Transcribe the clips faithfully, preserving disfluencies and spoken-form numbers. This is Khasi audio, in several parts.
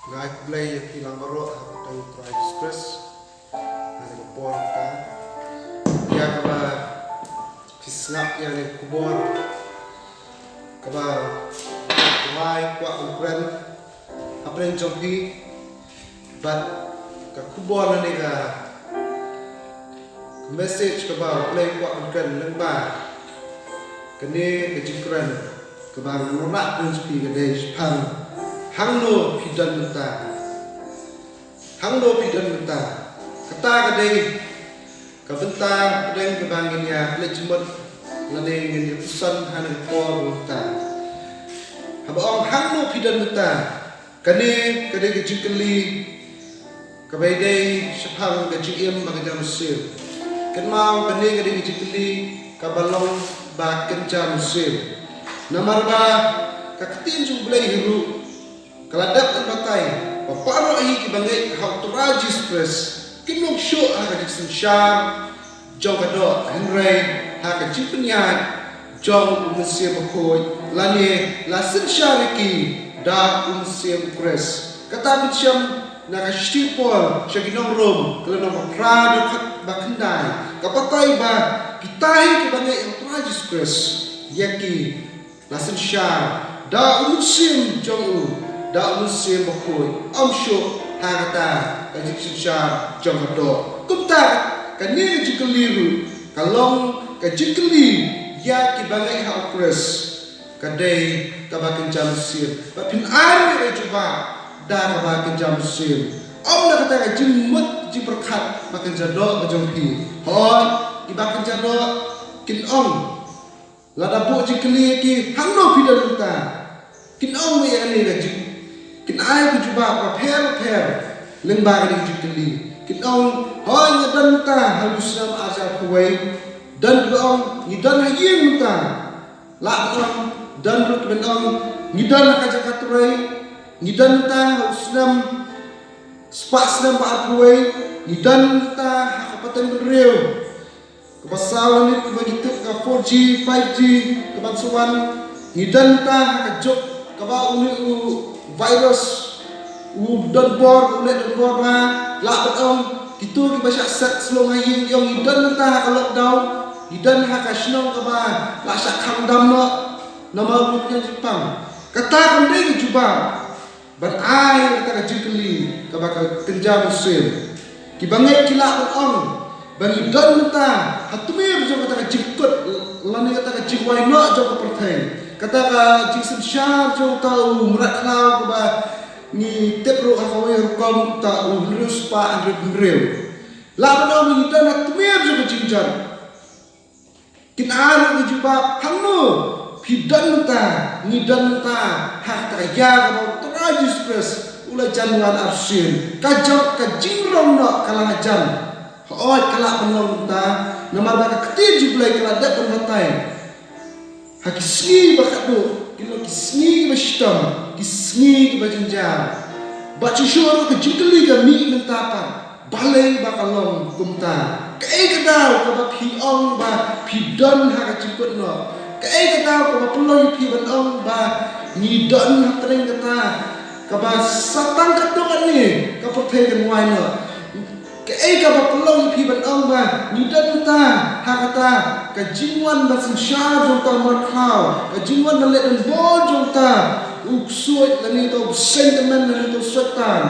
Nga ai khublei ïa phi lang baroh ha ka kyrteng U Trai Jisu Khrist. Ha kane ka por mynta, ïa kaba phi sngap ïa kane ka khubor kaba U Trai u kwah ban kren hapdeng jong phi, bad ka khubor lane ka message kaba U Blei u kwah ban kren lyngba kane ka jingkren kaba ngan wanrah kren sha phi ka dei shaphang hangno phi don mynta. Hangno phi don mynta. Kata ka dei ka bynta pdeng kaba ngin ïa leit jingmut lane ngin ïa pyrshang ha kane ka por mynta. Haba ong hangno phi don mynta, kane ka dei ka jingkylli kaba ïadei shaphang ka jingim bad ka jingim mynsiem. Kynmaw, kane ka dei ka jingkylli kaba long ba kynja mynsiem. Namar ba ka ktien jong U Blei hi ruh ka la dep ban batai ba baroh hi kiba ngeit ha U Trai Jisu Khrist kin long shuh ha ka jingsynshar jong ka doh, hynrei ha ka jingpynïaid jong U Mynsiem Bakhuid, lane la synshar ïa ki da U Mynsiem U Khrist. Kata pynshai na ka shithi u Paul sha ki nong Rom, ka lynnong ba phra, dkhot ba khyndai, ka batai ba kita hi kiba ngeit ha U Trai Jisu Khrist, ïa ki la synshar da U Mynsiem jong u, da U Mynsiem Bakhuid, ym shuh ha kata ka jingsynshar jong ka doh. Kumta kane ka jingkylli ruh ka long ka jingkylli ïa kiba ngeit ha U Khrist, ka dei kaba kynja mynsiem. Bad phin ai ruh ka jubab da kaba kynja mynsiem, ym da kata ka jingmut jingpyrkhat ba kynja doh ka jong phi. Hooid, kiba kynja doh kin ong, lada buh jingkylli ïa ki, hangno phi don mynta, kin ong ïa kane ka jing, kin ai ka jubab bapher bapher lyngba kane ka jingkylli. Kin ong, hooid, ngi don mynta ha u snem ar hajar arphew wei. Don kiba ong, ngi don ha ïing mynta. Lah ban ong, don ruh kiban ong, ngi don ha ka jaka trei. Ngi don mynta ha u snem spah snem ba arphew wei. Ngi don mynta ha ka pateng bynriew kaba saw lane kaba ngi tip ka four G, five G kaban sa wan. Ngi don mynta ha ka juk kaba une u virus u donbor, u leh donbor bha. Lah ban ong kito kiba shah set slong ha ïing, ong ngi don mynta ha ka lockdown, ngi don ha ka shnong kaba la shah khang dam noh namar u nongpynïaid jingpang. Kata kam dei ka jubab ban ai kata ka jingkylli kaba ka kynja mynsiem. Kiba ngeit ki lah ban ong ba ngi don mynta ha tmier jong kata ka jingkut lane kata ka jingwai noh jong ka pyrthei, kata ka jingsynshar jong uta u mrad khlaw kaba ngi tip ruh ha kawei ka rukom, uta u hynriew spah hynriew hynriew. Lah ban ong ba ngi don ha tmier jong ka jingjot. Kin ai ruh ka jubab, hangno phi don mynta, ngi don mynta ha kata ka ïa kaba U Trai Jisu Khrist u la jan wan arsien. Ka jong ka jingrong noh ka la jan. Hooid, ka lah ban long mynta, namar ba ka ktien jong U Blei ka la dep ban batai, ha ki sngi ba khatduh kin long ki sngi kiba shitom, ki sngi kiba jynjar. Bad shuh shuh ruh ka jingkylli ka mih mynta pat, balei ba ka long kumta? Kaei ka daw kaba phi ong ba phi don ha ka jingkut noh? Kaei ka daw kaba pynlong ïa phi ban ong ba ngi don hapdeng kata kaba sa tang katto katne ka pyrthei kan wai noh? Kaei kaba pynlong ïa phi ban ong ba ngi don mynta ha kata ka jingwan ban synshar jong uta u mrad khlaw, ka jingwan ban leh donbor jong uta u ksuid lane uta u sentiment lane uta u soitan?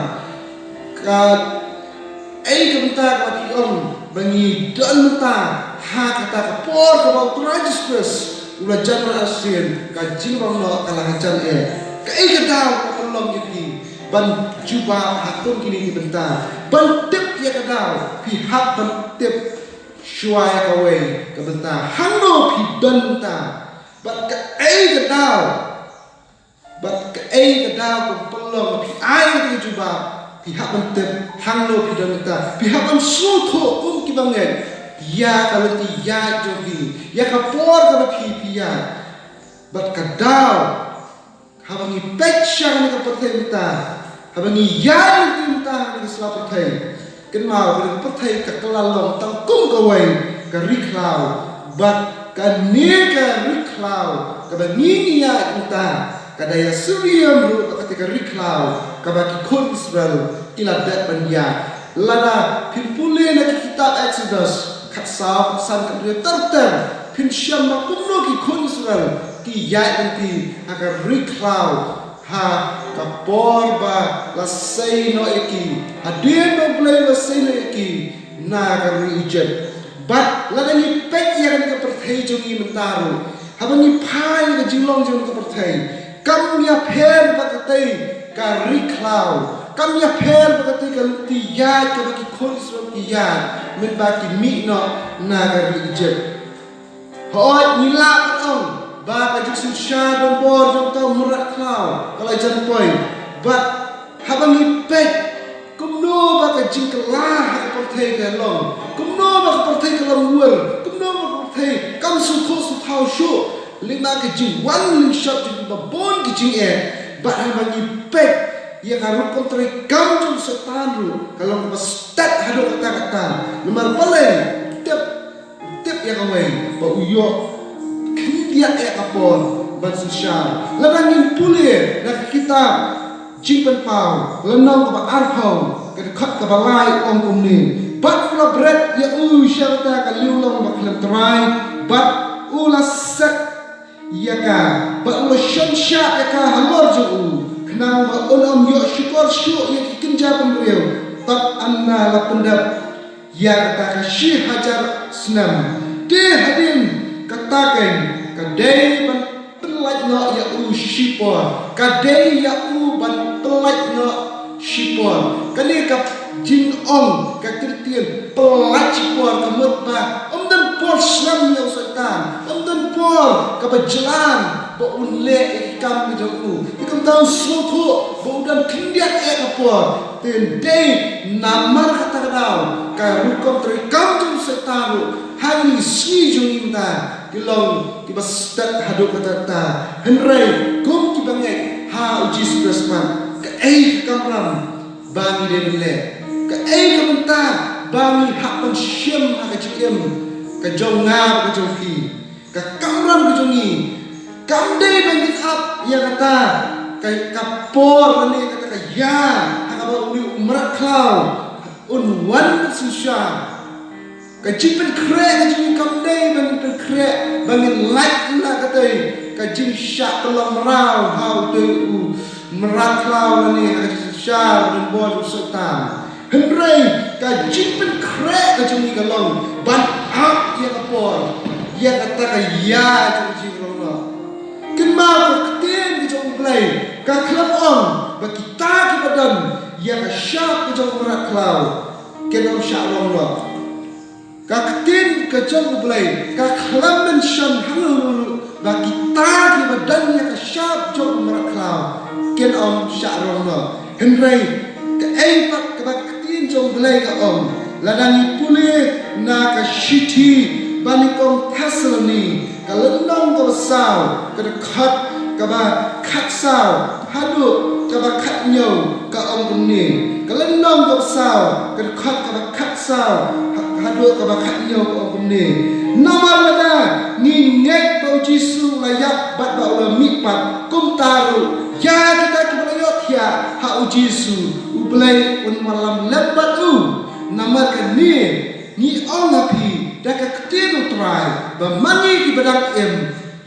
Kaei ka bynta kaba phi ong ba ngi don mynta ha kata ka por kaba U Trai Jisu Khrist u la jan wan arsien, ka jingrong noh ka la jan eh? Kaei ka daw kaba pynlong ïa phi ban jubab ha kum kine ki bynta, ban tip ïa ka daw? Phi hap ban tip shuwa ïa kawei ka bynta, hangno phi don mynta, bad kaei ka daw Bad kaei ka daw kaba pynlong ba phi ai kata ka jubab? Phi hap ban tip hangno phi don mynta. Phi hap ban sngewthuh kum kiba ngeit ïa ka lynti ïaid jong phi, ïa ka por kaba phi, phi ïaid. Bad ka daw, haba ngi peit sha kane ka pyrthei mynta, haba ngi ïaid lynti mynta ha kane ka sla pyrthei, kynmaw, kane ka pyrthei ka kylla long tang kum kawei ka ri khlaw. Bad kane ka ri khlaw kaba ngi, ngi ïaid mynta, Ka da ïasyriem ruh ba kata ka ri khlaw kaba ki khun Israel ki la dep ban ïaid. Lada phin pule na ki kitab Exodus khatsaw, khatsan, khathynriew, ter ter, phin shem ba kumno ki khun Israel ki ïaid lynti ha ka ri khlaw ha ka por ba la sei noh ïa ki, hadien ba U Blei u la sei noh ïa ki na ka ri Egypt. Bad lada ngi peit ïa kane ka pyrthei jong ngi mynta ruh, haba ngi phai ïa ka jinglong jong ka pyrthei, kam ïapher bad katei ka ri khlaw, kam ïapher bad katei ka lynti ïaid kaba ki khun Israel ki ïaid mynba ki mih noh na ka ri Egypt. Hooid, ngi lah ban ong ba ka jingsynshar donbor jong uta u mrad khlaw ka la jan poi. Bad haba ngi peit kumno ba ka jingkylla ha ka pyrthei ka long, kumno ba ka pyrthei ka long wur, kumno ba ka pyrthei kam sngewthuh sngewthaw shuh, lymda ka jingwan lyngshop jong kiba bun ki jingeh. Bad haba ngi peit ïa ka rukom treikam jong u Soitan ruh, ka long kaba stet haduh katta katta. Namar balei? Tip tip ïa kawei ba u ïoh khyndiat ïa ka por ban synshar. Lada ngin pule na ka kitab Jingpynpaw, lynnong kaba arphew, ka dkhot kaba lai, ong kumne: Bad u la bret ïa u sha kata ka liewlong ba khlem trai, bad u la set ïa ka, bad u la shon shah ïa ka halor jong u, khnang ba un ym ïoh shukor shuh ïa ki kynja bynriew, tad ynda la pyndep ïa kata ka shi hajar snem. Te hadien kata keiñ ka dei ban pynlait noh ïa u shipor, ka dei ïa u ban pynlait noh shipor. Kane ka jingong ka ktien pynlait shipor ka mut ba ym don por slem ïa u Soitan, ym don por kaba jlan ba un leh ïa ki kam ki jong u. Te kumta un sngewthuh ba u don khyndiat ïa ka por. Te dei namar kata ka daw ka rukom treikam jong u Soitan ruh ha kine ki sngi jong ngi mynta ki long kiba stet haduh katta katta. Hynrei kum kiba ngeit ha u Jisu Khrist pat, kaei ka kamram ba ngi dei ban leh? Kaei ka bynta ba ngi hap ban shim ha ka jingim ka jong nga bad ka jong phi? Ka kamram ka jong ngi kam dei ba ngin ap ïa kata ka, ka por lane kata ka ïa ha kaba une u mrad khlaw un wan ban synshar. Ka jingpynkhreh ka jong ngi kam dei ba ngin pynkhreh, ba ngin lait na katei ka jingshah pynlong mraw ha utei u mrad khlaw lane ha ka jingsynshar donbor jong u Soitan. Hynrei ka jingpynkhreh ka jong ngi ka long ban ap ïa ka por ïa kata ka ïa jong ka jingrong noh. Kynmaw ka ktien ka jong U Blei ka khlem ong ba kita kiba don ïa ka shap ka jong u mrad khlaw kin ym shah rong noh. Ka ktien ka jong U Blei ka khlem mention hangno ruh ba kita kiba don ïa ka shap jong u mrad khlaw kin ym shah rong noh. Hynrei kaei pat kaba ka ktien jong U Blei ka ong? Lada ngi pule na ka shithi banyngkong Thessaloni, ka lynnong kaba saw, ka dkhot kaba khatsaw haduh kaba khathynñiew, ka ong kumne. Ka lynnong kaba saw, ka dkhot kaba khatsaw ha-, haduh kaba khathynñiew, ka ong kumne: Namar lada ngi ngeit ba u Jisu u la ïap bad ba u la mihpat, kumta ruh ïa kita kiba la ïohthiah ha u Jisu, U Blei un wallam lem bad u. Namar kane ngi ong ha phi da ka ktien U Trai, ba ma ngi kiba dang im,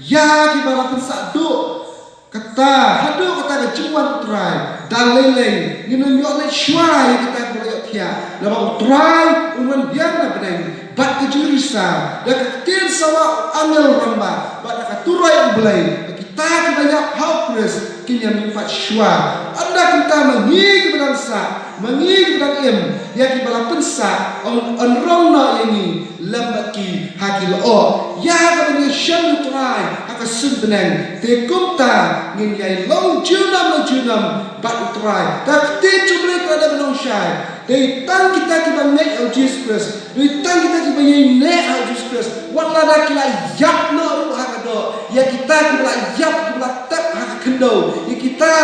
ïa kiba la pynsah duh kata haduh kata ka jingwan U Trai, da lei lei ngin ym ïoh leit shuwa ïa kita kiba la ïohthiah, naba U Trai un wan hiar na bneng bad ka jingrisa, da ka ktien sawa u angel rangbah, bad da ka turoi U Blei, ba kita kiba ïap ha u Khrist kin ïa mihpat shuwa. Ynda kumta ma ngi kiba dang sah, ma ngi kiba dang im, ïa kiba la pynsah, yn, yn rong noh ïa ngi lem bad ki ha ki lyoh, ïa kaban ïashem U Trai ha ka suiñ bneng. Te kumta ngin ïai long junom la junom bad U Trai. Ka ktien jong U Blei ka dei ban long shai. Dei tang kita kiba ngeit ha u Jisu Khrist, dei tang kita kiba ïaineh ha u Jisu Khrist, wat lada ki la ïap noh ruh ha ka doh, ïa kita kiba la ïap, kiba la tep ha ka khyndew, ïa kita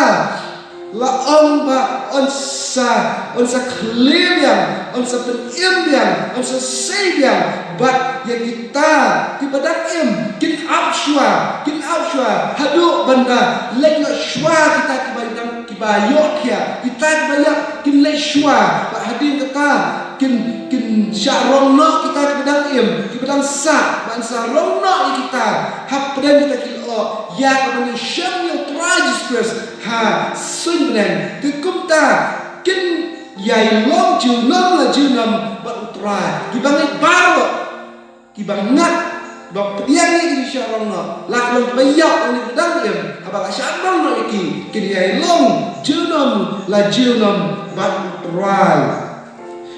la ong ba yn sa, yn sa khlieh biang, yn sa pynim biang, yn sa sei biang. Bad ïa kita kiba dang im, kin ap shuwa, kin ap shuwa haduh ban da leit noh shuwa kita kiba ïadang, kiba ïohthiah, kita kiba ïap kin leit shuwa. Bad hadien kata kin, kin shah rong noh kita kiba dang im, kiba dang sah, ban sa rong noh ïa kita hapdeng kita ki lyoh ïa kaba ngin shem ïa U Trai Jisu Khrist ha suiñ bneng. Te kumta kin ïai long junom la junom bad U Trai. Kiba ngeit baroh, kiba ngat, kiba pdiang ïa ki shah rong noh, la ki long kiba ïap lane kiba dang im, haba la shah rong noh ïa ki, kin ïai long junom la junom bad U Trai.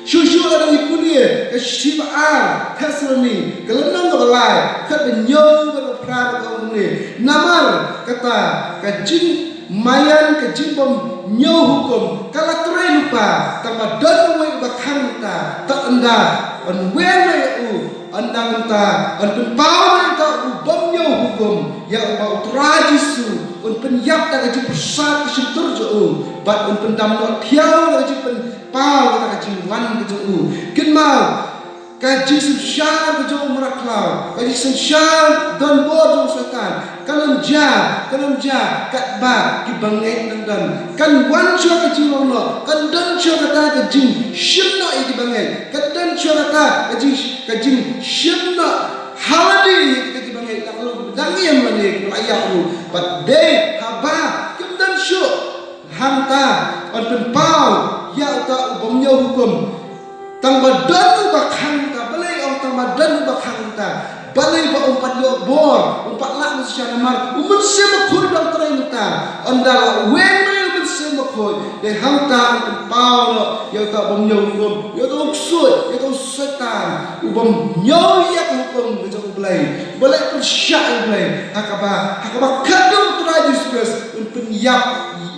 Shuh shuh lada ngi pule ka shithi ba ar Thessaloni, ka lynnong kaba lai, khat ba hynñiew bad ba phra, ka ong kumne: Namar kata, ka jingmaïan, ka jingbymñiew hukum, ka la trei lypa, tang ba don uwei uba khang mynta. Tad ynda yn weng noh ïa u, ynda mynta yn pynpaw noh ïa uta u bymñiew hukum, ïa uba U Trai Jisu un pynïap da ka jingpyrsad ka shyntur jong u, bad un pyndam noh thiaw da ka jingpyn paw kata ka jingwan ka jong u. Kynmaw, ka jingsynshar ka jong u mrad khlaw, ka jingsynshar donbor jong u Soitan, kan ym jia, kan ym jia katba ki bangeit dang don. Kan wan shuwa ka jingrong noh, kan don shuwa kata ka jingshim noh ïa ki bangeit, kan don shuwa kata ka jing, ka jingshim noh ha lade ïa kita ki bangeit, la ka long dang ïam lane ki la ïap ruh. Bad dei haba kim don shuh, hangta yn pynpaw ïa uta u bymñiew hukum. Tang ba don uba khang mynta, balei ong tang ba don uba khang mynta? Balei ba um pat ïoh bor, um pat lah mynshisha, namar u Mynsiem Bakhuid u dang trei mynta. Ynda la weng noh ïa u Mynsiem Bakhuid, dei hangta yn pynpaw noh ïa uta u bymñiew hukum, ïa uta u ksuid, ïa uta u Soitan, u bymñiew ïa ka hukum ka jong U Blei, uba leh pyrshah ïa U Blei. Ha kaba, ha kaba khadduh U Trai Jisu Khrist un pynïap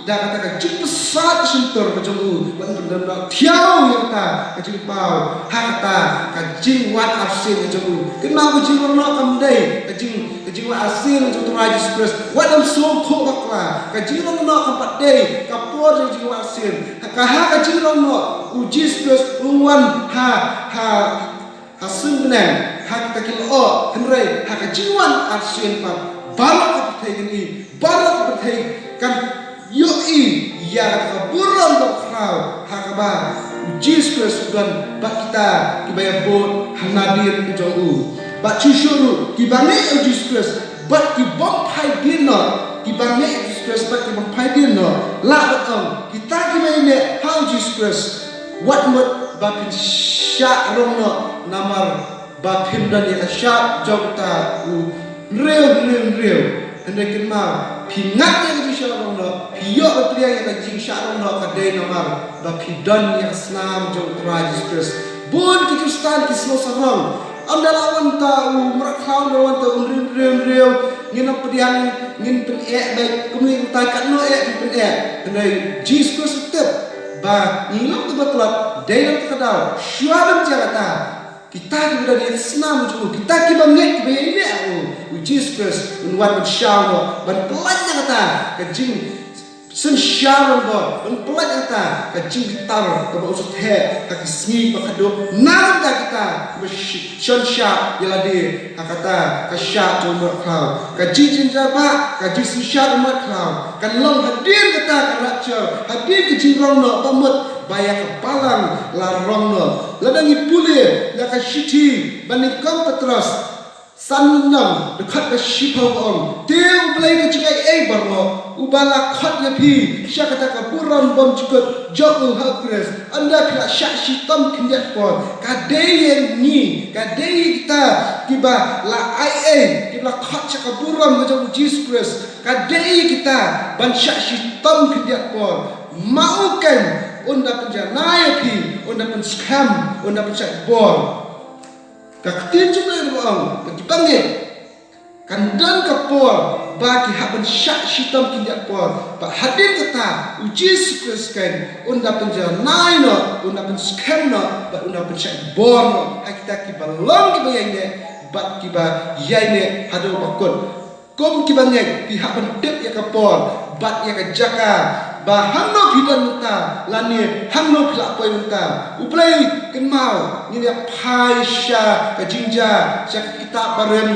da kata ka jingpyrsad shyntur ka jong u, ban pyndon thiaw ïa kata ka jingpaw ha kata ka jingwan arsien ka jong u. Kynmaw, ka jingrong noh kam dei ka jing, ka jingwan arsien ka jong U Trai Jisu Khrist. Wat nym sngewthuh bakla, ka jingrong noh kam pat dei ka por jong ka jingwan arsien. Ha ka, ha ka jingrong noh U Jisu Khrist u wan ha, ha ha suiñ bneng, ha kita ki lyoh, hynrei ha ka jingwan arsien pat, baroh ka pyrthei kan i, baroh ka pyrthei kan ïohi ïa kata ka burom bakhraw ha kaba U Jisu Khrist u don bad kita kiba ïabud ha nadien ka jong u. Bad shuh shuh ruh ki bangeit ïa U Jisu Khrist bad ki bym phai dien noh, ki bangeit ïa U Jisu Khrist bad ki bym phai dien noh, lah ban ong, kita kiba ïaineh ha U Jisu Khrist, wat mut ba phin shah rong noh, namar ba phim don ïa ka shap jong uta u hynriew hynriew hynriew. Hynrei kynmaw, phi ngat ïa ka jingshah rong noh, phi ïoh ban pdiang ïa ka jingshah rong noh, ka dei namar ba phi don ïa ka snam jong U Trai Jisu Khrist. Bun ki Khristan ki sngew sarong. Ynda la wan uta u mrad khlaw, ynda la wan uta u hynriew hynriew hynriew, ngin ym pdiang, ngin pyneh beit, kumne kumtai, katno eh phin pyneh. Hynrei U Jisu Khrist u tip ba ngi long kiba tlot, dei na kata ka daw, shuwa ban jia kata, kita kiba don ïa ka snam jong u, kita kiba ngeit, kiba ïaineh ha u, U Jisu Khrist un wan ban shaw noh, ban pyllait na kata ka jingsynshar donbor, ban pyllait na kata ka jingbitar kaba u sa theh ha ki sngi ba khadduh. Na ka bynta kita kiba sh-, shon shah ïa lade ha kata ka shah jong u mrad khlaw. Ka jingjynjar bah, ka jingsynshar u mrad khlaw kan long hadien kata ka rapture, hadien ka jingrong noh, ba mut ba ïa ka balang la rong noh. Lada ngi pule ïa ka shithi ba nyngkong Petros san lynnong, dkhot ba shiphew ka ong: Te U Blei ka jingaiei baroh, uba la khot ïa phi sha kata ka burom bymjukut jong u ha U Khrist, ynda phi la shah shitom khyndiat por. Ka dei ïa ngi, ka dei ïa kita kiba la aiei, kiba la khot sha ka burom ka jong U Jisu Khrist, ka dei ïa kita ban shah shitom khyndiat por. Ma u keiñ un da pynjanai ïa phi, un da pynskhem, un da pynshait bor. Ka ktien jong U Blei ruh ka ong ba ki bangeit kan don ka por ba ki hap ban shah shitom khyndiat por. Bad hadien kata U Jisu Khrist keiñ un da pynjanai noh, un da pynskhem noh, bad un da pynshait bor noh ha kita kiba long kiba ïaineh bad kiba ïaineh haduh ba kut. Kum ki bangeit, phi hap ban tip ïa ka por bad ïa ka jaka, ba hangno phi don mynta lane hangno phi lah poi mynta. U Blei, kynmaw, ngin ïa phai sha ka jingjia, sha ka kitab barim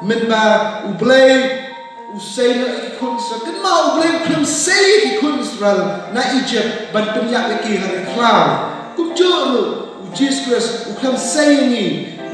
Mynba U Blei u sei noh ïa ki khun Israel. Kynmaw, U Blei u khlem sei ïa ki khun Israel na Egypt ban pynïap ïa ki ha ri khlaw. Kumjuh ruh U Jisu Khrist u khlem sei ïa ngi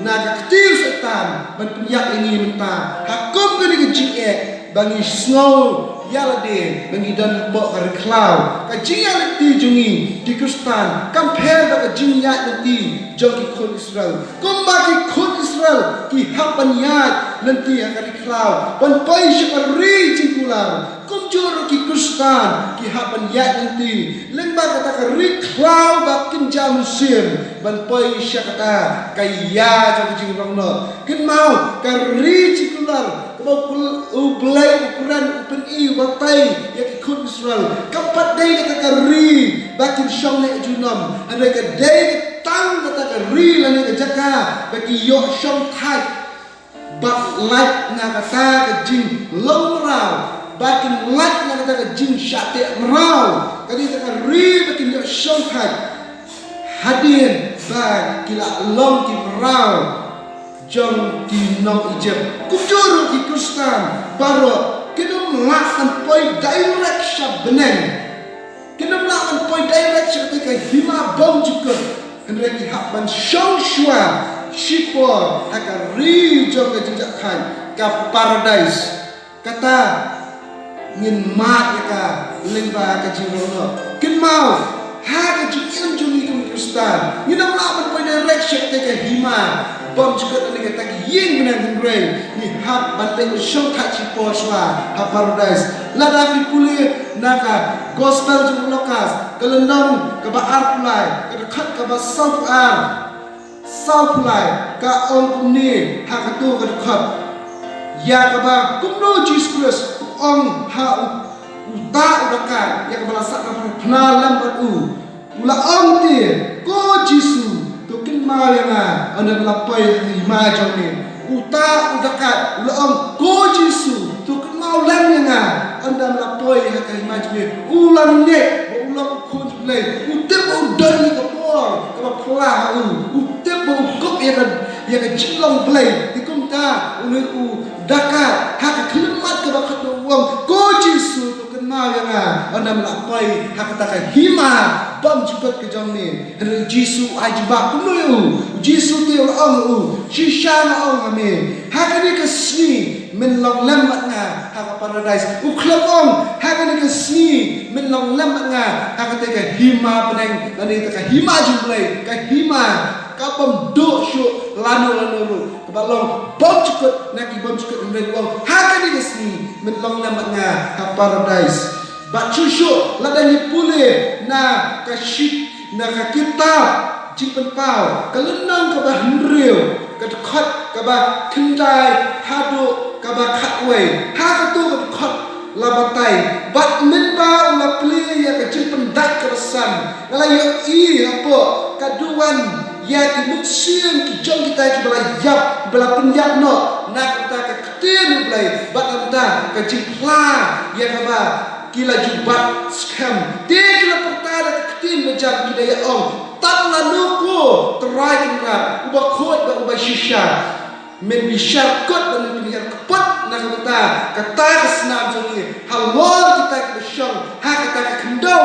na ka kti u Soitan ban pynïap ïa ngi mynta. Ha kum kane ka jingeh ba ngi sngew ïa lade ba ngi don hapoh ka ri khlaw. Ka jingïaid lynti jong ngi ki Khristan kam pher bad ka jingïaid lynti jong ki khun Israel. Kumba ki khun Israel ki hap ban ïaid lynti ha ka ri khlaw ban poi sha ka ri jingkular, kumjuh ruh ki Khristan ki hap ban ïaid lynti lyngba kata ka ri khlaw ba kynja mynsiem ban poi sha kata ka ïa jong ka jingrong noh. Kynmaw, ka ri jingkular kaba U Blei u kren, u pyni, u batai ïa ki khun Israel kam pat dei kata ka ri ba kin shong neh junom, hynrei ka dei tang kata ka ri lane ka jaka ba ki ïoh shongthait bad lait na kata ka jinglong mraw, ba kin lait na kata ka jingshah teh mraw. Ka dei kata ka ri ba kin ïoh shongthait hadien ba ki la long ki mraw jong ki nong Egypt. Kumjuh ruh ki Khristan baroh kin ym lah ban poi direct sha bneng. Kin ym lah ban poi direct sha kata ka hima bymjukut. Hynrei ki hap ban shong shuwa shipor ha ka ri jong ka jingjahkhait, ka paradais. Kata ngin mad ïa ka lyngba ka jingrong noh. Kynmaw, ha ka jingim jong ngi kum ki Khristan, ngin ym lah ban poi direct sha kata ka hima bymjukut lane kata ka ïing bneng, hynrei ngi hap ban leit ban shongthait shipor shuwa ha paradais. Lada phi pule na ka Gospel jong u Lukas, ka lynnong kaba arphew lai, ka dkhot kaba sawphew ar, sawphew lai, ka ong kumne ha kato ka dkhot ïa kaba kumno U Jisu Khrist u ong ha u, uta u dakaid ïa kaba la sah ka phna lem bad u. U la ong te, "Ko Jisu, to kynmaw ïa nga ynda me la poi ha ka hima jong me." Uta u dakaid u la ong, "Ko Jisu, to kynmaw lem ïa nga ynda me la poi ha ka hima jong me." U la ngeit ba u long u khun jong U Blei. U tip ba u don ïa ka bor kaba phylla ha u. U tip ba u kup ïa ka, ïa ka jinglong Blei. Te kumta u ne u dakaid ha ka khyllipmat kaba khatduh u ong, "Ko Jisu, to kynmaw ïa nga ynda me la poi ha kata ka hima bymjukut ka jong me." Hynrei U Jisu u ai jubab kumno ïa u? U Jisu te u la ong ïa u, "Shisha nga ong ha me, ha kane ka sngi men long lem bad nga ha ka paradais." U khlem ong, "Ha kane ka sngi men long lem bad nga ha kata ka hima bneng, lane kata ka hima jong U Blei, ka hima kabym duh shuh lano lano ruh, kaba long bymjukut na ki bymjukut." Hynrei u ong, "Ha kane ka sngi men long lem bad nga ha paradais." Bad shuh shuh lada ngi pule na ka shi-, na ka kitab Jingpynpaw, ka lynnong kaba hynriew, ka dkhot kaba khyndai haduh kaba khatwei. Ha kato ka dkhot la batai, bad mynba u la plie ïa ka jingpyndait kaba san, nga la ïohi hapoh ka duwan ïa ki mynsiem ki jong kita kiba la ïap, kiba la pynïap noh na ka bynta ka ktien U Blei bad na ka bynta ka jingphla ïa kaba ki la ju bat skhem. Te ki la pyrta da ka ktien bajam, ki da ïa ong, "Tang lano ko, Trai Kynrad, uba khuid bad uba shisha, men bishar kut bad men pynhiar kput na ka bynta kata ka snam jong ngi halor kita kiba shong ha kata ka khyndew,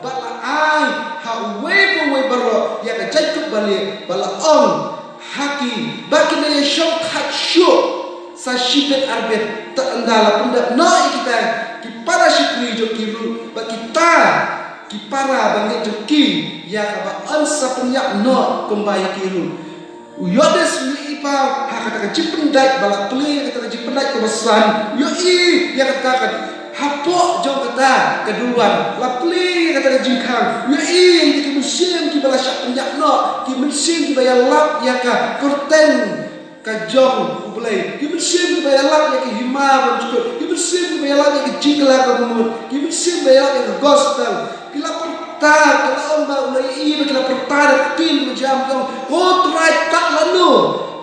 bad la ai ha uwei pa uwei baroh ïa ka jaitbynriew, bad la ong ha ki ba kin ïa shongthait shuh sa shibit arbit, tad ynda la pyndep noh ïa kita ki para shakri jong ki ruh, bad kita ki para bangeit jong ki ïa kaba yn sa pynïap noh kumba ïa ki ruh." U Ïoannis u ïohi paw ha kata ka jingpyndait ba la plie, kata ka jingpyndait kaba san, u ïohi ïa kata ka hapoh jong kata ka duwan, la plie ïa kata ka jingkhang, u ïohi ïa kita ki mynsiem kiba la shah pynïap noh, ki mynsiem kiba ïalap ïa ka kyrteng ka jong U Blei, ki mynsiem kiba ïalap ïa ka hima bymjukut, ki mynsiem kiba ïalap ïa ka jingkylla kaba mut, ki mynsiem ba ïalap ïa ka gospel. Ki la pyrta, ki la ong ba u la ïohi ba ki la pyrta da ka ktien bajam, ki ong, "Ko Trai, tad lano,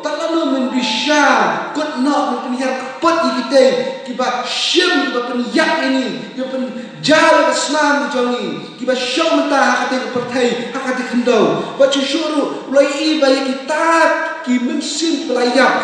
tad lano men bishar kut noh, men pynhiar kput ïa kita kiba shim, kiba pynïap ïa ngi, kiba pyn-, jaw ïa ka snam ka jong ngi, kiba shong mynta ha katei ka pyrthei, ha katei ka khyndew." Bad shuh shuh ruh u la ïohi ba ïa kita ki mynsiem kiba la ïap,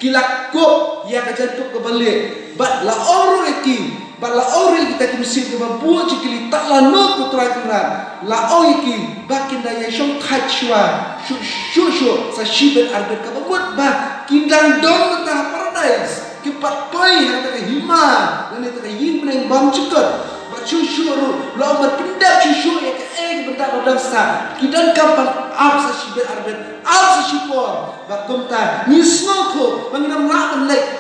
Ki la kup ïa ka jingkup kaba lieh, bad la ong ruh ïa ki, bad la ong ruh ïa kita ki mynsiem kiba bun jingkylli, tang lano ko Trai Kynrad. La ong ïa ki ba kin da ïa shongthait shuwa shuh shuh shuh sa shibit arbit, kaba mut ba ki dang don mynta ha paradais, kim pat poi ha kata ka hima lane kata ka ïing bneng bymjukut. Bad shuh shuh ruh la ong ban pyndep shuh shuh ïa kaei ka bynta ba dang sah. Ki donkam ban ap sa shibit arbit, ap sa shipor. Bad kumta ngi sngewthuh ba ngin ym lah ban leit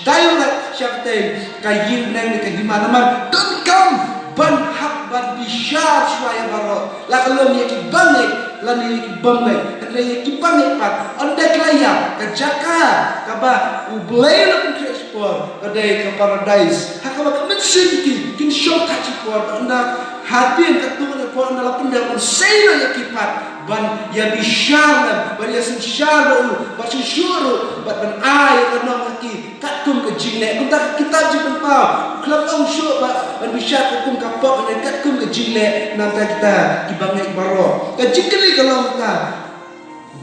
direct sha katei ka ïing bneng ne ka hima, namar donkam ban hap ban bishar shuwa ïa baroh, la ka long ïa ki bangeit lane ïa ki bym ngeit. Hynrei ïa ki bangeit pat, ynda ki la ïap, ka jaka kaba U Blei u la pynkhreh shipor ka dei ka paradais, ha kaba ka mynsiem ki kin shongthait shipor. Bad ynda hadien katto katne por, ynda la pyndep, un sei noh ïa ki pat ban ïa bishar lem, ban ïa synshar bad u, bad shuh shuh ruh, bad ban ai ïa ka nong ha ki katkum ka jingleh. Kumta ka kitab Jingpynpaw u khlem ong shuh ba ban bishar katkum ka pop, hynrei katkum ka jingleh na ka bynta kita ki bangeit baroh. Ka jingkylli ka long kata,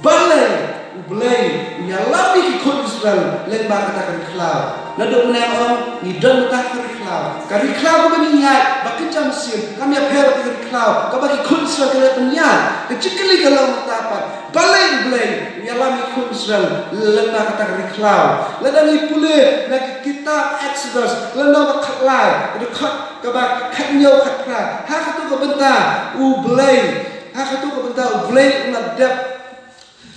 balei U Blei u ïalam ïa ki khun Israel lyngba kata ka ri khlaw? Naduh mynne nga ong ngi don mynta ha ka ri khlaw, ka ri khlaw kaba ngi ïaid ba kynja mynsiem, kam ïapher bad ka ri khlaw kaba ki khun Israel ki la pynïaid. Ka jingkylli ka long mynta pat, balei U Blei u ïalam ïa ki khun Israel lyngba kata ka ri khlaw? Lada ngi pule na ka kitab Exodus, lynnong ba khatlai, dkhot kaba khathynñiew, khatphra, ha kato ka bynta U Blei, ha kato ka bynta U Blei u la dep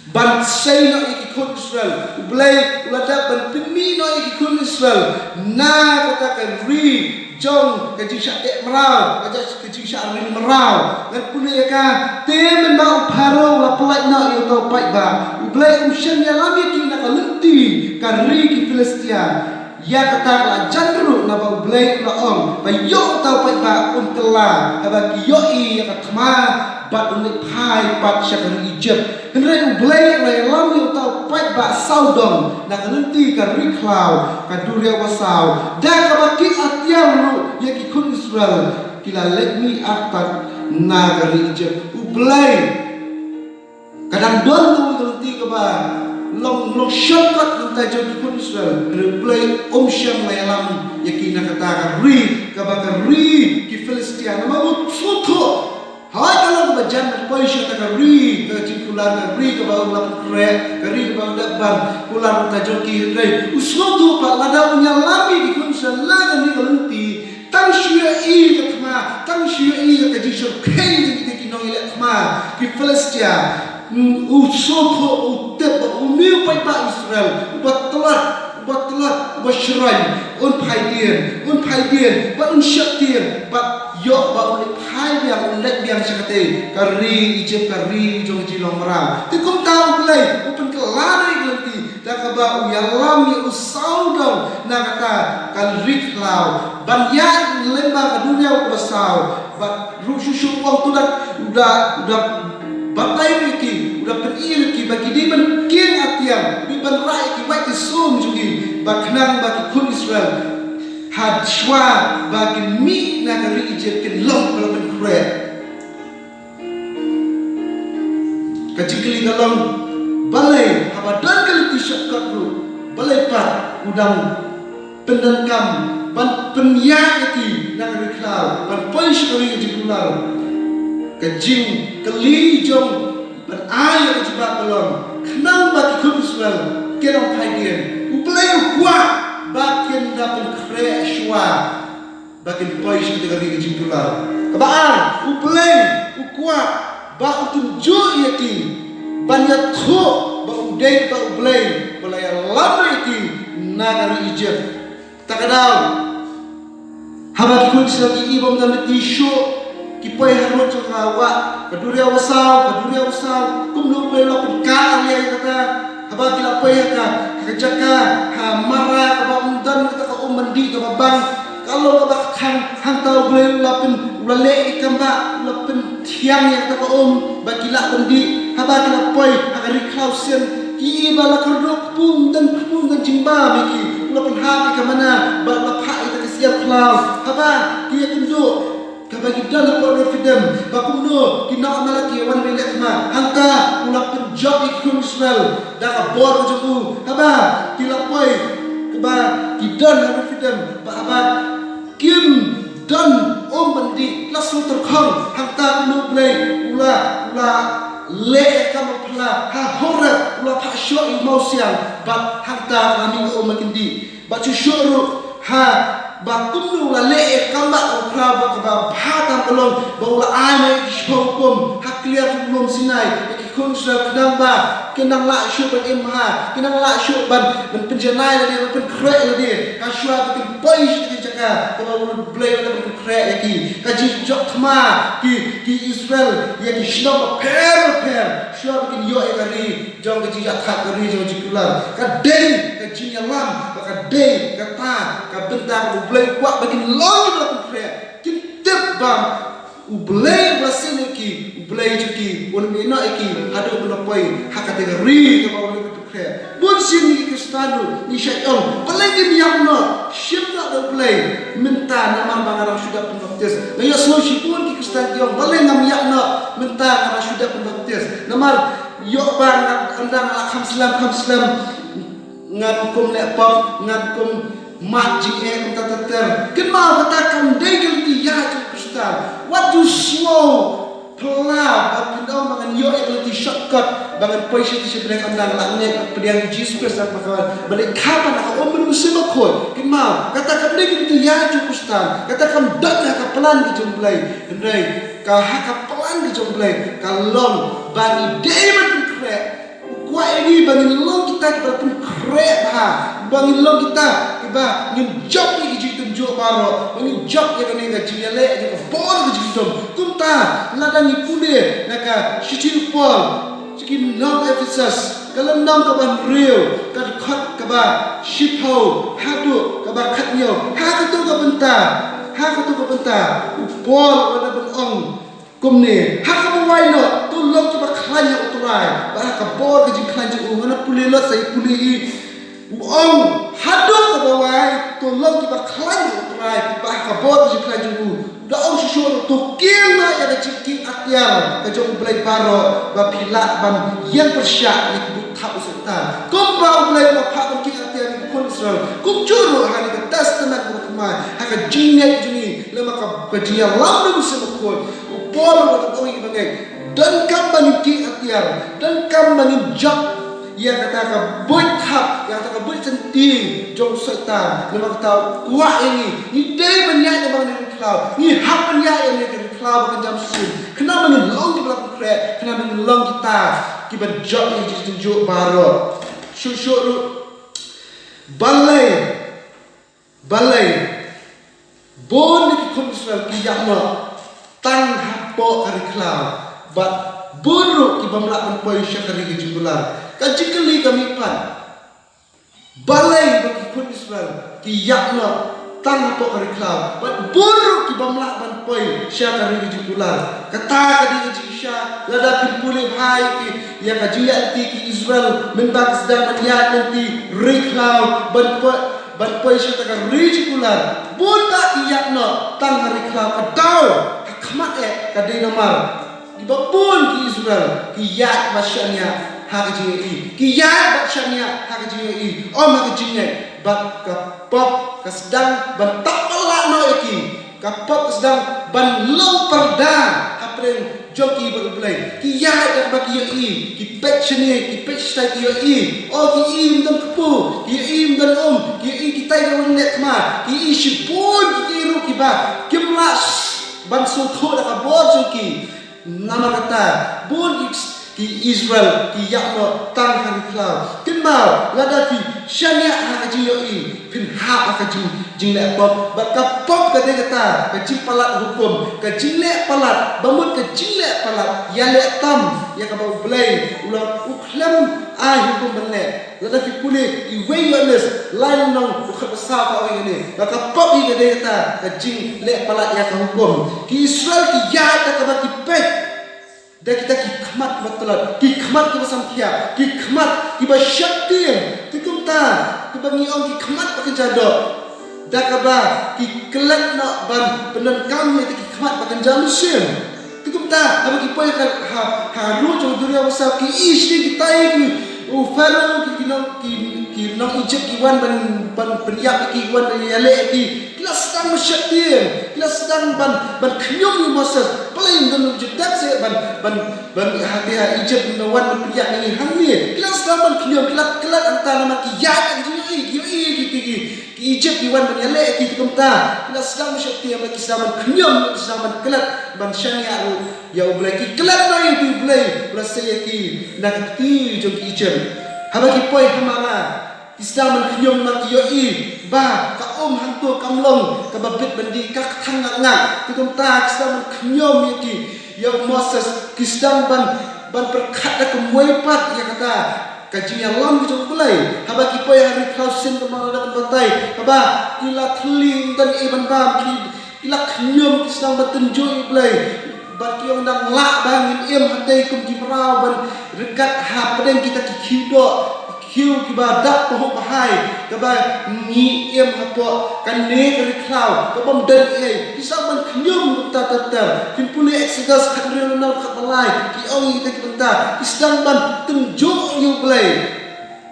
ban sei noh ïa ki khun Israel. U Blei u la dep ban pynmih noh ïa ki khun Israel na kata ka ri jong ka jingshah teh mraw, ka jing, ka jingshah ring mraw. Ngan pule ïa ka, te mynba u Pharaoh u la pyllait noh ïa uta u paidbah, U Blei um shym ïalam ïa ki na ka lynti ka ri ki Philistia. Ïa kata ka la jan ruh naba U Blei u la ong ba ïoh uta u paidbah un kylla, haba ki ïohi ïa ka thma bad un leit phai pat sha ka ri Ijipt. Hynrei U Blei u la ïalam ïa uta u paidbah sawdong na ka lynti ka ri khlaw, ka duriaw basaw, da kaba kit atiar ruh ïa ki khun Israel, ki la leit mih artat na ka ri Ijipt. U Blei, ka dang don kawei ka lynti kaba long, long shortcut na ka bynta jong ki khun Israel. Hynrei U Blei um shym la ïalam ïa ki na kata ka ri kaba ka ri ki Philistia. Namar u sngewthuh, hooid ka long kaba jan ban poi sha kata ka ri ka jingkular, ka ri kaba u la pynkhreh, ka ri kaba u dap ban kular na ka bynta jong ki. Hynrei u sngewthuh pat, lada un ïalam ïa ki khun Israel na kane ka lynti, tang shu ïohi ïa ka thma, tang shu ïohi ïa ka jingshyrkhei jong kita ki nongïaleh thma ki Philistia. Mm, u sngewthuh, u tip ba une u paidbah Israel uba tlot, uba tlot, uba shyrkhei, un phai dien, un phai dien, bad un sheptieng, bad ïoh ba un leit phai biang, un leit biang sha katei ka ri Ijipt, ka ri jong ka jinglong mraw. Te kumta U Blei u pynkylla ïa ka lynti, da kaba u ïalam ïa u sawdong na kata ka ri khlaw ban ïaid lyngba ka duriaw kaba saw. Bad ruh shuh shuh u ong, u da, u da, u da batai ïa ki, u da pyni ïa ki ba ki dei ban kieng atiar, ki dei ban rah ïa ki wait ki sum jong ki, ba khnang ba ki khun Israel ha shuwa ba kin mih na ka ri Ijipt kin long kiba la pynkhreh. Ka jingkylli ka long, balei haba don ka lynti shortcut ruh, balei pat u dang pyndonkam ban pynïaid ïa ki na ka ri khlaw ban poi sha ka ri ka jingkular? Ka jingkylli jong ban ai ïa ka jubab ka long, khnang ba ki khun Israel kin ym phai dien. U Blei u kwah ba kin da pynkhreh shuwa ba kin poi sha ka ri ka jingkular. Kaba ar, U Blei u kwah ba u tynjuh ïa ki ban ïathuh ba u dei uta U Blei ba la ïalam ïa ki na ka ri Ijipt. Ta ka daw, haba ki khun Israel ki i ba ym don lynti shuh, ki poi harud jong ka wah, ka duriaw basaw, ka duriaw basaw, kumno U Blei u la pynkar ïa kata? Haba ki la poi ha ka, ha ka jaka, ha Mara, kaba ym don kata ka um ban dih kaba bang, ka long kaba kthang, hangta U Blei u la pyn, u la leh ïa ki kambah, u la pynthiang ïa kata ka um ba ki lah ban dih. Haba ki la poi ha ka ri khlaw sien, ki i ba la kyrduh kpu, ym don kpu, ym don jingbam ïa ki. U la pynhap ïa ka manna bad u la phah ïa kata ka syiar khlaw. Haba ki ïakynduh, kaba ki don hapoh Rephidim, ba kumno ki nong Amalek ki wan ban leh thma, hangta u la pyn jop ïa ki khun Israel da ka bor ka jong u. Haba ki la poi, haba ki don ha refugium, ba haba kim don um ban dih, la sngewtyrkhong, hangta kumno U Blei u la, u la leh ïa ka kam ba phylla ha Horeb, u la phah shoh ïa u mawsiang, bad hangta la mih um ba kin dih. Bad shuh shuh ruh, ha, ba kumno u la leh ïa ka kam ba u khraw ba kaba bha tam ka long, ba u la ai ma ki shiphew hukum ha kliar u lum Sinai ïa ki khun Israel, khnang ba kin nang lah shuh ban im ha, kin nang lah shuh ban, ban pynjanai lade, ban pynkhreh lade, ha shuwa ba kin poi sha ka jaka kaba U Blei u la pynkhreh ïa ki. Ka jingjop thma ki, ki Israel ïa ki shnong bapher bapher shuwa ba kin ïoh ïa ka ri jong ka jingïakhap, ka ri jong ka jingkular. Ka dei ka jingïalam, ka dei kata ka bynta kaba U Blei u kwah ba kin long kiba la pynkhreh. Kin tip ba U Blei u la seng ïa ki, U Blei jong ki un ym ïehnoh ïa ki haduh ban da poi ha kata ka ri kaba U Blei u la pynkhreh. Bun sien ngi ki Khristan ruh ngi shait ong, balei ngim ïap noh, shim noh da U Blei mynta namar ba nga dang shu dep pynbaptis. Nga ïohsngew shibun ki Khristan ki ong, balei ngam ïap noh mynta nga dang shu dep pynbaptis. Namar ïoh ba nga, ynda nga la kham slem, kham slem, ngan kum leh pop, ngan kum mad jingeh, kumta ter ter. Kynmaw, kata kam dei ka lynti ïaid jong u Khristan. Wat ju sngew phylla ba phin ong ba ngan ïoh ïa ka lynti shortcut ba ngan poi sha sha pdeng, ynda nga la ngeit, pdiang ïa U Jisu Khrist na ka, ba leit kham ha ka um bad u Mynsiem Bakhuid. Kynmaw, kata kam dei ka lynti ïaid jong u Khristan. Kata kam don ha ka plan ka jong U Blei. Hynrei ka ha ka plan ka jong U Blei ka long ba ngi dei ban pynkhreh. U kwah ïa ngi ba ngin long kita kiba pynkhreh bha, ba ngin long kita kiba ngin jop ïa ki jingtynjuh baroh, ba ngin jop ïa kane ka jingïaleh, ïa ka bor ka jingdum. Kumta, lada ngi pule na ka shithi u Paul sha ki nong Ephesus, ka lynnong kaba hynriew, ka dkhot kaba shiphew haduh kaba khathynñiew. Ha kato ka bynta, ha kato ka bynta, u Paul u la ban ong kumne, ha kaba wai noh, to long kiba khlaiñ ha U Trai bad ha ka bor ka jingkhlaiñ jong u. Ngan pule lut sa, ïa pule hi. U ong, haduh kaba wai, to long kiba khlaiñ ha U Trai bad ha ka bor ka jingkhlaiñ jong u. Da ong shuh shuh, to kieng noh ïa ka jingkieng atiar ka jong U Blei baroh, ba phi lah ban ïeng pyrshah ïa ki buit thap u Soitan. Kumba U Blei u la phah ban kieng atiar ïa ki khun Israel, kumjuh ruh ha kane ka Testament kaba thymmai, ha ka jingngeit jong ngi, lem bad ka, ka jingïalam jong u Mynsiem Bakhuid, u Paul u la ong ïa ki bangeit, donkam ba ngin kieng atiar, donkam ba ngin jop ïa kata ka buit thap, ïa kata ka buit syntiew jong u Soitan. Namar kata u kwah ïa ngi, ngi dei ban ïaid lem bad kane ka ri khlaw, ngi hap ban ïaid ïa kane ka ri khlaw ba kynja mynsiem, khnang ba ngin long kiba la pynkhreh, khnang ba ngin long kita kiban jop ïa ki jingtynjuh baroh. Shuh shuh ruh, balei, balei bun na ki khun Israel ki ïap noh tang hapoh ka ri khlaw, bad bun ruh ki bym lah ban poi sha ka ri ka jingkular? Ka jingkylli ka mih pat, balei ba ki khun Israel ki ïap noh tang hapoh ka ri khlaw, bad bun ruh ki bym lah ban poi sha ka ri ka jingkular? Kata ka dei ka jingshisha. Lada phin pule bha ïa ki, ïa ka jingïaid lynti ki Israel, mynba ki sdang ban ïaid lynti ri khlaw ban poi, ban poi sha kata ka ri jingkular, bun ba ki ïap noh tang ha ri khlaw. Ka daw, ha khmat eh, ka dei namar kiba bun ki Israel ki ïaid bad shaniah ha ka jingïohi, ki ïaid bad shaniah ha ka jingïohi, ym ha ka jingngeit. Bad ka pop ka sdang ban tap palat noh ïa ki. Ka pop ka sdang ban long parda hapdeng jong ki bad U Blei. Ki ïaid da kaba ki ïohi, ki peit shane, ki peit shatai, ki ïohi, o, ki ïohi ym don kpu, ki ïohi ym don um, ki ïohi kitai ki wan leh khmat, ki ïohi shibun ki, ki ruh kiba kim lah ban sngewthuh da ka bor jong ki. Namar kata, bun ki, ki Israel ki ïap noh tang ha ri khlaw. Kynmaw, lada phi shaniah ha ka jingïohi, phin hap ha ka jing, jingleh pop. Bad ka pop ka dei kata ka jingpalat hukum, ka jingleh palat, ba mut ka jingleh palat ïaleh tam ïa kaba U Blei u la, u khlem ai hukum ban leh. Lada phi pule iwei Ïoannis, lai lynnong, u khat ba saw, ka ong ïa kane, ba ka pop hi ka dei kata ka jingleh palat ïa ka hukum. Ki Israel ki ïaid da kaba ki peit da kita ki khmat kiba tlot, ki khmat kiba samthiah, ki khmat kiba sheptieng. Te kumta, kiba ngi ong ki khmat ba kynja doh, da kaba ki klet noh ban pyndonkam ïa kita ki khmat ba kynja mynsiem. Te kumta, haba ki Poi ha, ha, ha ruh jong duriaw basaw ki ïeit ki tai ki, u Pharaoh ki, ki nong, ki, ki nong Egypt ki wan ban, ban pynïap ki, ki wan ban ïaleh ki. Ki la sdang ban sheptieng, ki la sdang ban, ban khñium ïa u Moses. Balei ym don u Egypt se ban, ban, ban hate ha Egypt ym wan ban pynïap ïa ngi hangne. Ki la sdang ban khñium, ki la klet hangta namar ki ïaid ki ïohi, ki ïohi ki, ki, ki, ki Egypt ki wan ban ïaleh ki te kumta. Ki la sdang ban sheptieng, ki sdang ban khñium, ki sdang ban klet, ban shaniah ruh ïa U Blei, ki klet noh ïa U Blei, U Blei sa ïa ki na ka kti jong ki Egypt. Haba ki poi ha Mara, ki sdang ban khñium namar ki ïohi ba ka um hangto kam long kaba bit ban dih, ka kthang ngak ngak. Te kumta ki sdang ban khñium ïa ki, ïa u Moses, ki sdang ban, ban pyrkhat da kumwei pat ïa kata ka jingïalam ka jong U Blei. Haba ki poi ha ri khlaw sien, kumba la dep ban batai, haba ki la thylli, ym don ei ban bam, ki, ki la khñium, ki sdang ban tynjuh ïa U Blei. Bad ki ong, dang lah ba ngin im hatei kum ki mraw ban ryngkat hapdeng kita ki khiew doh, khiew kiba dap pahuh bahai, kaba ngi im hapoh kane ka ri khlaw kabym don ei. Ki sdang ban khñium kumta ter ter. Phin pule Exodus khathynriew lynnong khatbalai, ki ong ïa kita ki bynta, ki sdang ban tynjuh ïa U Blei.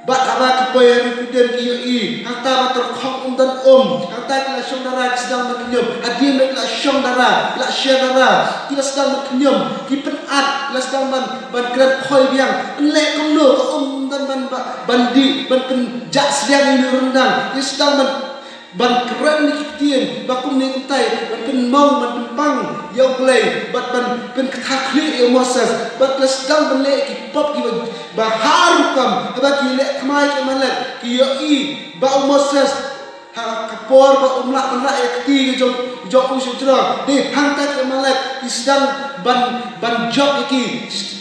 Bad haba ki poi ha ri Pidim ki ïohi hangta ba tyrkhong, ym don um, hangta ki la shong dara, ki sdang ban khñium. Hadien ba ki la shong dara, ki la share dara, ki la sdang ban khñium, ki pynat, ki la sdang ban, ban kren khoi biang. Yn leh kumno, ka um ym don ban, ban, ban dih, ban pynjah sdiang ïa une u ryndang. Ki sdang ban, ban kren ïa ki ktien ba kumne kumtai, ban pynmong, ban pynpang ïa U Blei, bad ban pynkthah khlieh ïa u Moses. Bad ki la sdang ban leh ki pop kiba, ba har rukom, haba ki leh thymmai ki Amalek, ki ïohi ba u Moses, ha ka por ba um lah ban rah ïa ka kti ka jong, jong u sha jrong, dei hangta ki Amalek ki sdang ban, ban jop ïa ki,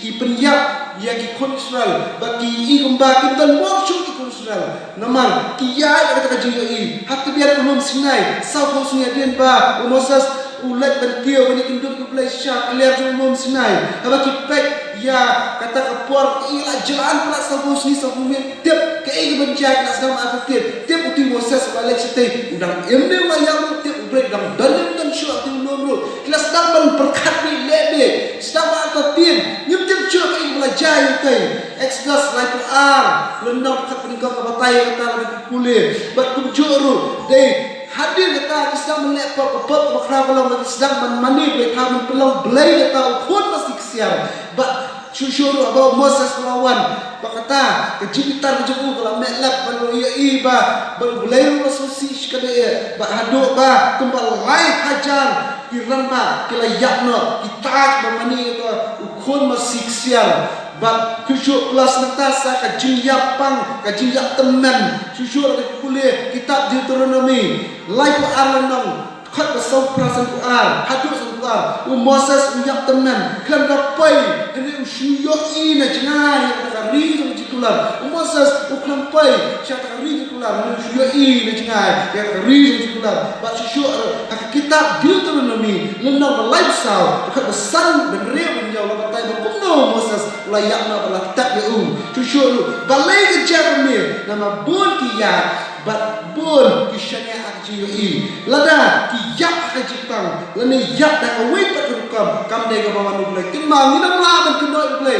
ki pynïap ïa ki khun Israel, ba ki i kumba kim don bor shuh ki khun Israel. Namar ki ïaid da kata ka jingïohi. Ha tbian u lum Sinai, sawphew sngi hadien ba u Moses u leit ban kiew ban ïakynduh bad U Blei sha kliar jong u lum Sinai, haba ki peit ïa kata ka por, ki la jlan palat sawphew sngi sawphew miet. Tip kaei kaban jia, ki la sdang ban artatien. Tip uto u Moses uba leit shatei u dang im ne u la ïap ruh, tip U Blei u dang don ne ym don shuh ha uto u lum ruh. Ki la sdang ban pyrkhat beit, leh beit, sdang ban artatien. Ngim tip shuh kaei kaba la jia ïa utei. Exodus laiphew ar, lynnong khatbanyngkong ka batai ïa kata, lada phi pule. Bad kumjuh ruh, dei hadien kata ki sdang ban leh pop, ka pop kaba khraw ka long ba ki sdang ban mane blei, thaw ban pynlong blei kata u khun masi ksiar. Bad shuh shuh ruh haba u Moses u la wan, ba kata ka jingbitar ka jong u ka la meh lep, bad u ïohi ba, ba U Blei ruh u la sngewsih shikatdei. Bad haduh ba kumba lai hajar ki rangbah ki la ïap noh, ki tied ban mane ïa uta u khun masi ksiar. Bad shuh shuh plus nangta sa ka jingïap pang, ka jingïap tymmen. Shuh shuh lada phi pule kitab Deuteronomi laiphew ar lynnong, dkhot ba sawphra sanphew ar haduh sanphew ar, u Moses u ïap tymmen, khlem da poi, hynrei u shu ïohi na jngai ïa kata ka ri jong ka jingkular. U Moses u khlem poi sha kata ka ri jong ka jingkular, hynrei u shu ïohi na jngai ïa kata ka ri jong ka jingkular. Bad shuh shuh, eh, ha ka kitab Deuteronomi lynnong ba laiphew saw, dkhot ba san, ban hynriew ban hynñiew, la batai ba kumno u Moses u la ïap noh bad la tep ïa u. Shuh shuh ruh, balei ka jia kumne? Namar bun ki ïaid bad bun ki shaniah ha ka jingïohi. Lada ki ïap ha ka jingpang, lane ïap da kawei pat ka rukom, kam dei kaba wan U Blei. Kynmaw, ngin ym lah ban kynnoh ïa U Blei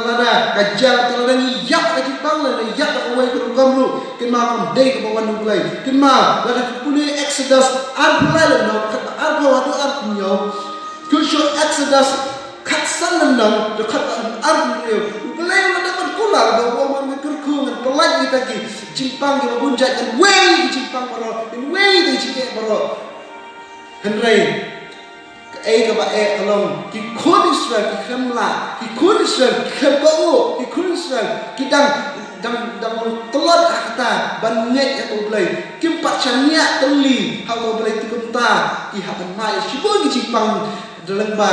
lada ka jia, lada ngi ïap ha ka jingpang lane ïap da kawei ka rukom ruh, kynmaw, kam dei kaba wan U Blei. Kynmaw, lada phi pule Exodus arphew lai lynnong, dkhot ba arphew haduh arphew hynñiew. Shuh shuh Exodus khatsan lynnong, dkhot ba arphew hynriew. U Blei u la dep ban kular ba u ong ba ngan kyrkhu, ngan pyllait ïa kita ki jingpang kiba bun jait, ngan weng ïa ki jingpang baroh, ngan weng ïa kita ki jingeh baroh. Hynrei kaei kaba eh ka long, ki khun Israel ki khlem lah, ki khun Israel ki khlem kohnguh, ki khun Israel ki dang, dang, dang long tlot ha kata ban ngeit ïa uta U Blei. Kim pat shaniah tylli ha uta U Blei, te kumta ki hap ban mad ïa shibun ki jingpang. Dei lyngba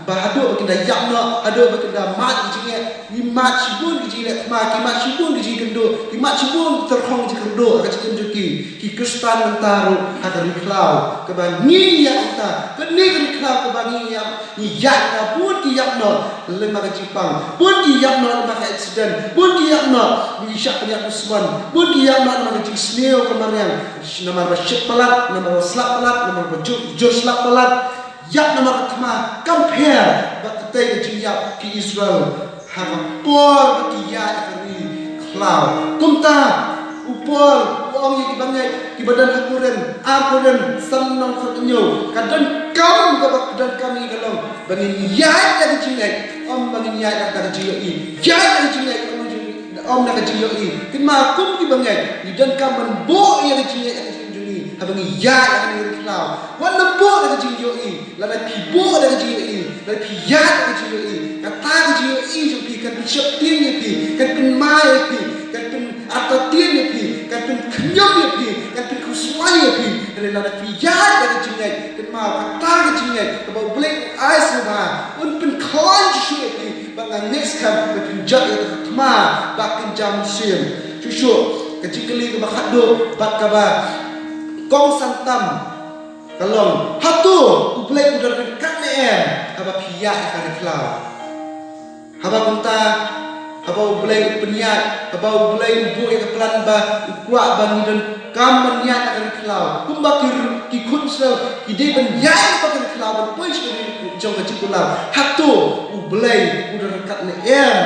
ba haduh ba kin da ïap noh, haduh ba kin da mad ki jingeh, ki mad shibun ki jingleh thma, ki mad shibun ki jingkynduh, ki mad shibun ki tyrkhong jingkyrduh ha ka jingim jong ki. Ki Khristan mynta ruh ha ka ri khlaw kaba ngi ïaid mynta, kane ka ri khlaw kaba ngi ïaid, ngi ïaid mynta, bun ki ïap noh lyngba ka jingpang, bun ki ïap noh lyngba ka accident, bun ki ïap noh ba ki shah pynïap dusmon, bun ki ïap noh namar ka jingsniew ka mariang, namar ba shit palat, namar ba slap palat, namar ba jur, jur slap palat. ïap namar ka thma, compare bad katei ka jingïap ki Israel ha ka por ba ki ïaid ha ka ri khlaw. Kumta u Paul u ong ïa ki bangeit kiba don ha Korinth, ar Korinth san, lynnong khathynñiew, ka donkam kaba donkam ïa ngi ka long ba ngin ïaid da ka jingngeit, ym ba ngin ïaid da ka jingïohi. Ïaid da ka jingngeit, ym da ka jingïohi. Kynmaw, kum ki bangeit ngi donkam ban buh ïa ka jingngeit ha ka jingim jong ngi haba ngi ïaid ha ka ri khlaw. Wat nym buh da ka jingïohi. Lada phi buh da ka jingïohi, lada phi ïaid da ka jingïohi, kata ka jingïohi jong phi kan pynsheptieng ïa phi, kan pynmai ïa phi, kan pynartatien ïa phi, kan pynkhynñium ïa phi, kan pynkhuslai ïa phi. Hynrei lada phi ïaid da ka jingngeit, kynmaw, kata ka jingngeit kaba U Blei u ai sngewbha un pynkhlaiñ shuh shuh ïa phi. Bad nga ngeit skhem ba phin jot ïa ka thma ba kynja mynsiem. Shuh shuh ka jingkylli kaba khatduh bad kaba kongsan tam ka long, hato U Blei u don ryngkat ne em haba phi ïaid ha ka ri khlaw? Haba kumta, haba U Blei u pynïaid, haba U Blei u buh ïa ka plan ba u kwah ba ngi donkam ban ïaid ha ka ri khlaw, kumba ki, ki khun Israel ki dei ban ïaid ha ka ri khlaw ban poi sha ka ri jong ka jingkular, hato U Blei u don ryngkat ne em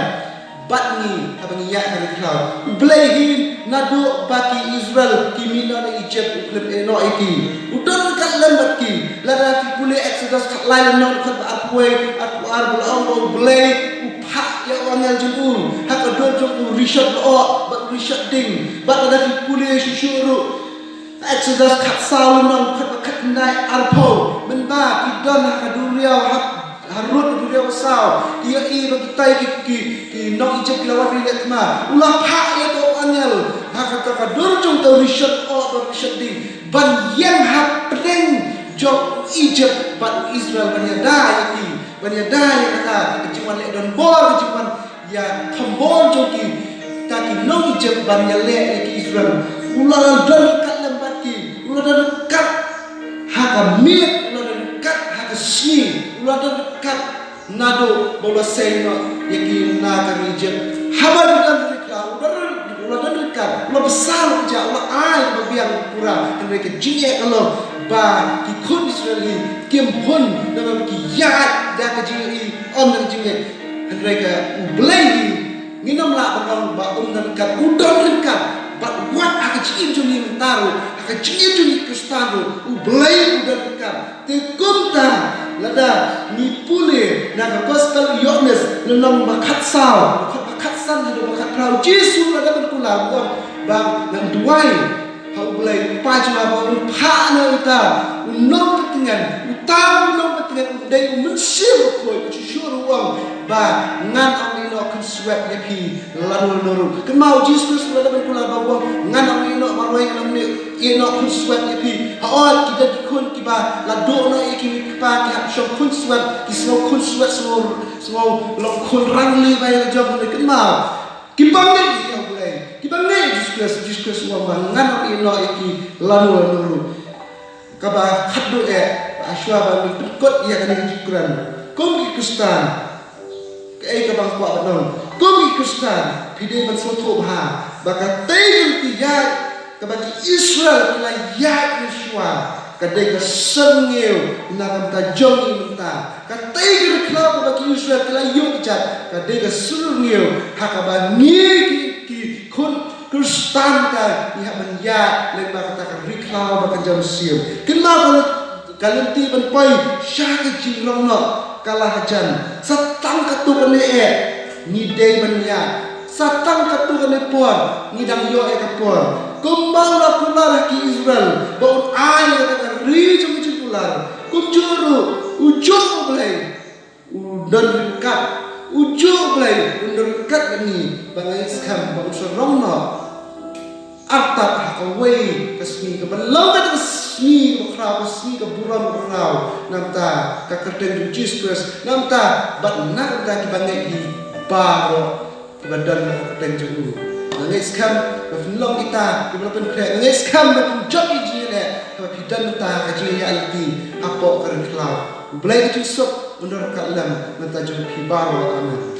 bad ngi haba ngi ïaid ha ka ri khlaw? U Blei hi, naduh ba ki Israel ki mih noh na Egypt, u khlem ïehnoh ïa ki. U don ryngkat lem bad ki. Lada phi pule Exodus khatlai, lynnong khat ba arphew wei, arphew ar, ba la ong ba U Blei u phah ïa u angel jong u ha ka dur jong u rishot lyoh bad u rishot ding. Bad lada phi pule shuh shuh ruh, Exodus khatsaw, lynnong khat ba khatkhyndai, arphew, mynba ki don ha ka duriaw, ha, harud ka duriaw basaw, ki ïohi ba kita ki, ki, ki nong Egypt ki la wan ri leh thma, u la phah ïa uta u angel ha kata ka dur jong uta u rishot lyoh bad u rishot ding ban ïeng hapdeng jong u Egypt bad u Israel ban ïada ïa ki, ban ïada ïa kata ka jingwan leh donbor, ka jingwan ïa thombor jong kita ki nong Egypt ban ïaleh ïa ki Israel. U la don ryngkat lem bad ki, u la don ryngkat ha ka miet, u la don ryngkat ha ka sngi, u la don ryngkat naduh ba u la seng noh ïa ki na ka ri Egypt. Haba u don ryngkat, u la don, u la don ryngkat, u la bsa, u la jah, u la ai ba biang pura. Hynrei ka jingeh ka long ba ki khun Israel hi kim hun, namar ba ki ïaid da ka jingïohi, ym da ka jingngeit. Hynrei ka U Blei hi, ngin ym lah ban ong ba um don ryngkat, u don ryngkat. Bad wat ha ka jingim jong ngi mynta ruh, ha ka jingim jong ngi Khristan ruh, U Blei u don ryngkat. Te kumta, lada ngi pule na ka Gospel u Ïoannis, lynnong ba khatsaw, ba khatsan haduh ba khatphra, u Jisu lada ban kular, u ong ba ngan duwai ha U Blei u Kpa jong nga ba un phah noh ïa uta u nongpyntngen, uta u nongpyntngen un dei u Mynsiem Bakhuid. Shuh shuh ruh u ong ba ngan ym ïehnoh khunswet ïa phi lano lano ruh. Kynmaw, u Jisu Khrist u la dep ban kular ba u ong, ngan ym ïehnoh marwei, ngan ym ïehnoh khunswet ïa phi. Hooid, ki don ki khun kiba la duh noh ïa ki kpa, ki hap shong khunswet, ki sngew khunswet, sngew, sngew long khun rangli ba ïa la jong. Kynmaw, kiba ngeit ïa U Blei, kiba ngeit ïa u Jisu Khrist, u Jisu Khrist u ong ba ngan ym ïehnoh ïa ki lano lano ruh. Kaba khatduh eh, ba shuwa ba ngin pynkut ïa kane ka jingkren, kum ki Khristan, kaei kaba nga kwah ban ong, kum ki Khristan phi dei ban sngewthuh bha ba katei ka lynti ïaid kaba ki Israel ki la ïaid mynshuwa, ka dei ka syrngiew na ka bynta jong ngi mynta. Katei ka ri khlaw kaba ki Israel ki la ïoh kjat, ka dei ka syrngiew ha kaba ngi ki, ki khun Khristan mynta ngi hap ban ïaid lyngba kata ka ri khlaw ba kynja mynsiem. Kynmaw, ka lynti ban poi sha ka jingrong noh ka la hajan. Sa tang katto katne eh ngi dei ban ïaid. Sa tang katto katne por ngi dang ïoh ïa ka por. Kumba u la kular ha ki Israel ba un ai ïa kata ka ri jong ka jingkular, kumjuh ruh, ujuh U Blei u don ryngkat, ujuh U Blei un don ryngkat bad ngi. Ba nga ngeit skhem ba un sa rong noh artat ha kawei ka sngi, kaba long ka sngi kaba khraw, ka sngi ka burom kaba khraw. Namar ka kyrteng jong u Jisu Khrist, namar bad namar kiba ngeit hi baroh kiba don ha ka kyrteng jong u. Nga ngeit skhem ba phin long kita kiba la pynkhreh. Nga ngeit skhem ba phin jop ïa ka jingïaleh haba phi don mynta ha ka jingïaleh lynti hapoh ka ri khlaw. U Blei ka jingsuk un don ryngkat lem bad jong phi baroh. Amen.